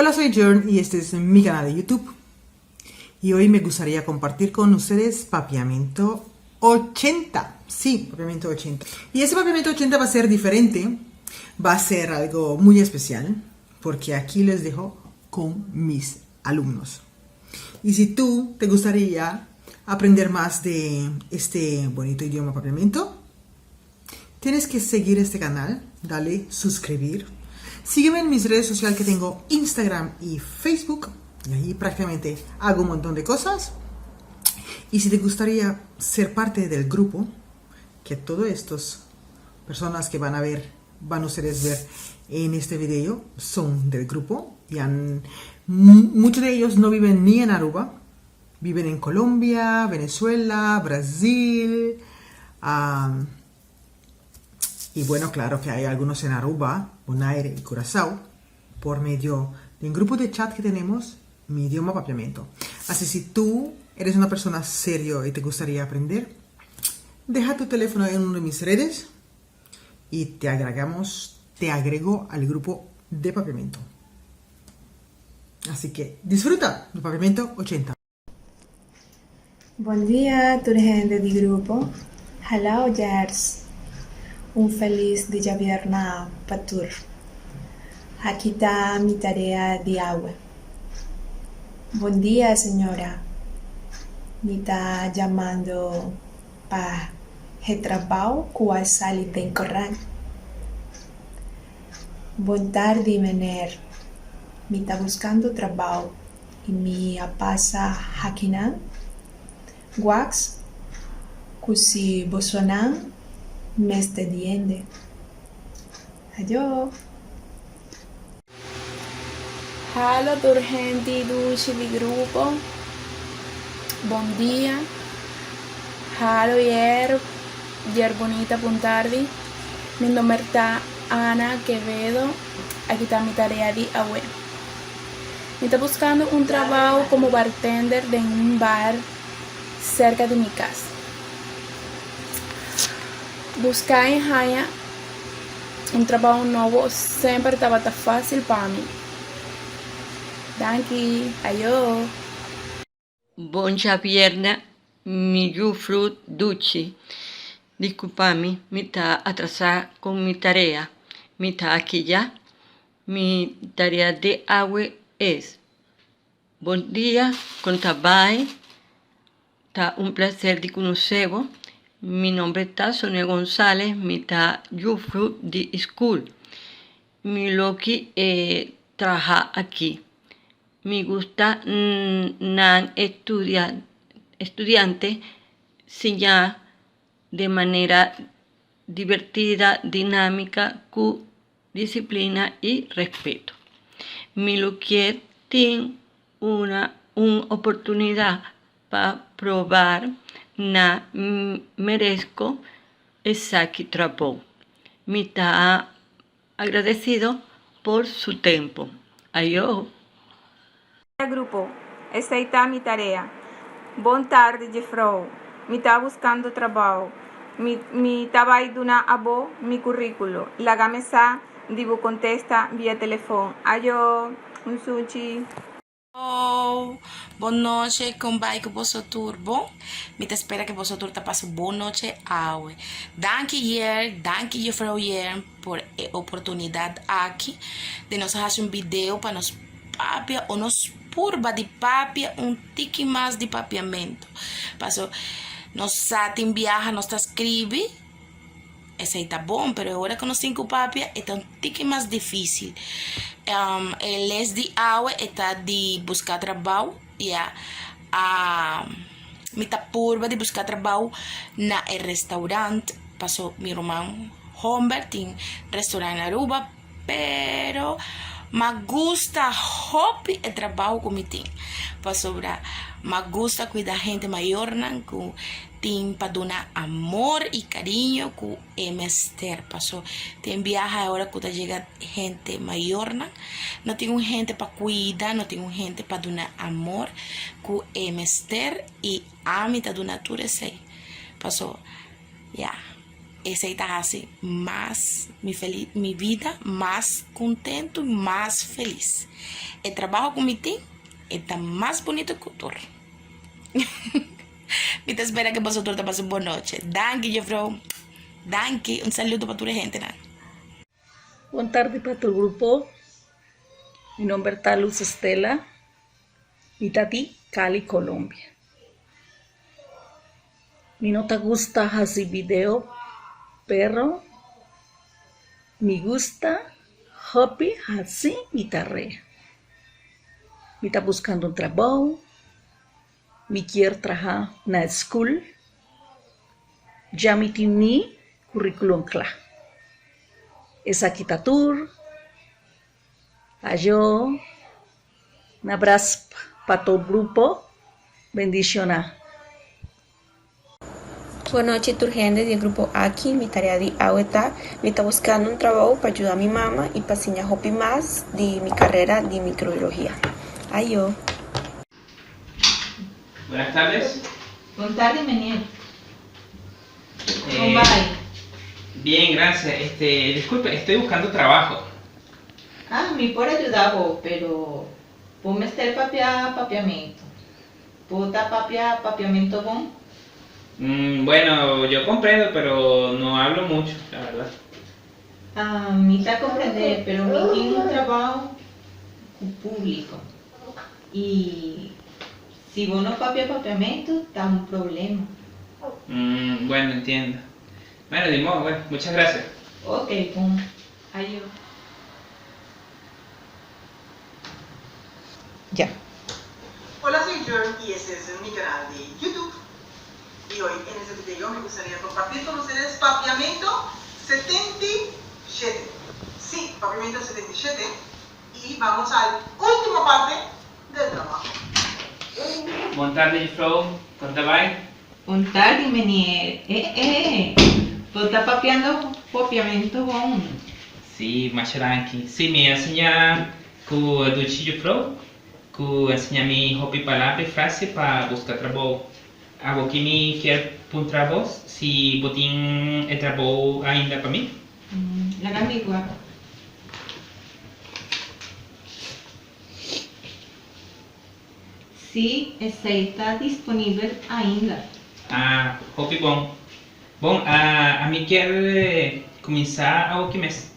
Hola, soy Jern y este es mi canal de YouTube. Y hoy me gustaría compartir con ustedes Papiamento 80. Sí, Papiamento 80. Y ese Papiamento 80 va a ser diferente, va a ser algo muy especial, porque aquí les dejo con mis alumnos. Y si tú te gustaría aprender más de este bonito idioma papiamento, tienes que seguir este canal, dale suscribir. Sígueme en mis redes sociales que tengo Instagram y Facebook. Y ahí prácticamente hago un montón de cosas. Y si te gustaría ser parte del grupo, que todas estas personas que van a ver, van a ustedes ver en este video, son del grupo. Y han, muchos de ellos no viven ni en Aruba, viven en Colombia, Venezuela, Brasil. Y bueno, claro que hay algunos en Aruba, Bonaire y Curazao, por medio de un grupo de chat que tenemos, Mi Idioma Papiamento. Así si tú eres una persona serio y te gustaría aprender, deja tu teléfono en una de mis redes y te agregamos, te agrego al grupo de Papiamento. Así que disfruta de Papiamento 80. Bon dia tur hende di grupo. Hallo Jers. Un felis djabièrnè pa tur. Aki ta mi tarea di awe. Bon dia señora. Mi ta yamando pa e trabou ku a sali den korant. Bon tardi meneer. Mi ta buskando trabou i mi a pasa akinan. Wak ku si bosonan mester di hende. Ayo. Hallo tur hende dushi di grupo. Bon dia. Hallo Jer, Jer bunita bon tardi. Mi nomber ta Ana Quevedo. Aki ta mi tarea di awe. Mi ta buskando un trabou komo bartender den un bar serka di mi kas. Buska i haña un trabou nobo semper tabata fásil pa mi. Danki, ayo! Bon djabièrnè mi yufru duchi. Diskulpa mi, mi ta atrasá ku mi tarea. Mi ta aki ya. Mi tarea di awe es, Bon dia, kon ta bai? Ta un placer di conoce bo. Mi nomber ta Sonia Gonzalez, mi ta yufru di school. Mi loke e traha aki. Mi gusta nan estudiante siña de manera divertida, dinámica cu disciplina y respeto. Mi lo kier tin una un oportunidad pa probar na merezco esaki trabou. Mi ta agradecido por su tempo. Ayo. Grupo, Esei ta mi tarea. Bon tardi jefrou. Mi ta buskando trabou. Mi mi ta bai duna abo mi kurríkulo. Laga me sa di bo kontesta via telefon. Ayo. Un sunchi. Oh, bon noche, kon bai ku boso tur? Bon? Mi ta spera ku boso tur ta pasa un bon noche awe. Danki Yer, danki Juffrouw Yer por e oportunidat aki di nos hasi un video pa nos papia o nos purba di papia un tiki mas di papiamentu. Paso nos sa tin biaha nos ta skribi. Esei ta bon, pero e ora ku nos tin ku papia e ta un tiki mas difísil. E les di awe e ta di buska trabou, ya. Mi ta purba di buska trabou na e restaurant, paso mi ruman homber tin restaurant na Aruba, pero m'a gusta hopi e trabou ku mi tin, pasobra m'a gusta kuida hende mayornan ku tin pa duna amor i kariño ku e mester. Paso tin biaha e ora ku ta yega hende mayornan no tin un hende pa kuida, no tin un hende pa duna amor ku e mester i ami ta duna tur esei. Paso ya. Esei ta hasi mas mi feli mi bida mas kontentu i mas felis. E trabaho ku mi tin e ta mas bunito ku tur. Mi ta spera ku boso tur ta pasa un bon nochi. Danki jufrou. Danki. Un saludo pa tur e hentenan. Bon tardi pa tur grupo. Mi nomber ta Luz Estela. Mi ta di Cali, Colombia. Mi no ta gusta hasi video pero mi gusta hopi hasi mi tarea. Mi ta buskando un trabou, mi kier traha na skul, ya mi tin mi curriculum kla. Esaki ta tur. Ayo. Un abras pa tur grupo. Bendiciona. Bon nochi tur hende di e grupo aki, mi tarea di awe ta, mi ta buskando un trabou pa yuda mi mama y pa siña hopi mas di mi karera di microbiologia. Ayo! Buenas tardes. Bon tardi meneer. Eh, Con bai? Bien, gracias. Este, disculpe, estoy buscando trabajo. Ah, mi por a yuda bo, pero bo mester papia papiamento. Bo ta papia papiamento bon? Mm, bueno, yo comprendo, pero no hablo mucho, la verdad. Ah, mi ta comprende, pero mi tin un trabao cu publico. Y si bo no papia papiamento, ta un problema. Mm, bueno, entiendo. Bueno, ni modo, bueno, muchas gracias. Ok, bon. Ayo. Ya. Hola, soy Jern y este es mi canal de YouTube. Y hoy en este video me gustaría compartir con ustedes Papiamento 77. Sí, Papiamento 77. Y vamos al último parte del trabajo. Bon tardi, juffrouw. Con ta bai? Bon tardi, meneer. Eh, eh. Bo ta papiando papiamento bon. Sí, masha danki. Sí, mi a siña cu duchi juffrouw cu a siña mi hopi palabra y frase pa busca trabou. Awoki mi kier puntra bos si bo tin e trabou ainda pa mi? Laga mi wak. Sí, esei ta disponibel ainda. Ah, hopi bon. Bon, ami kier cuminsa awoki mes.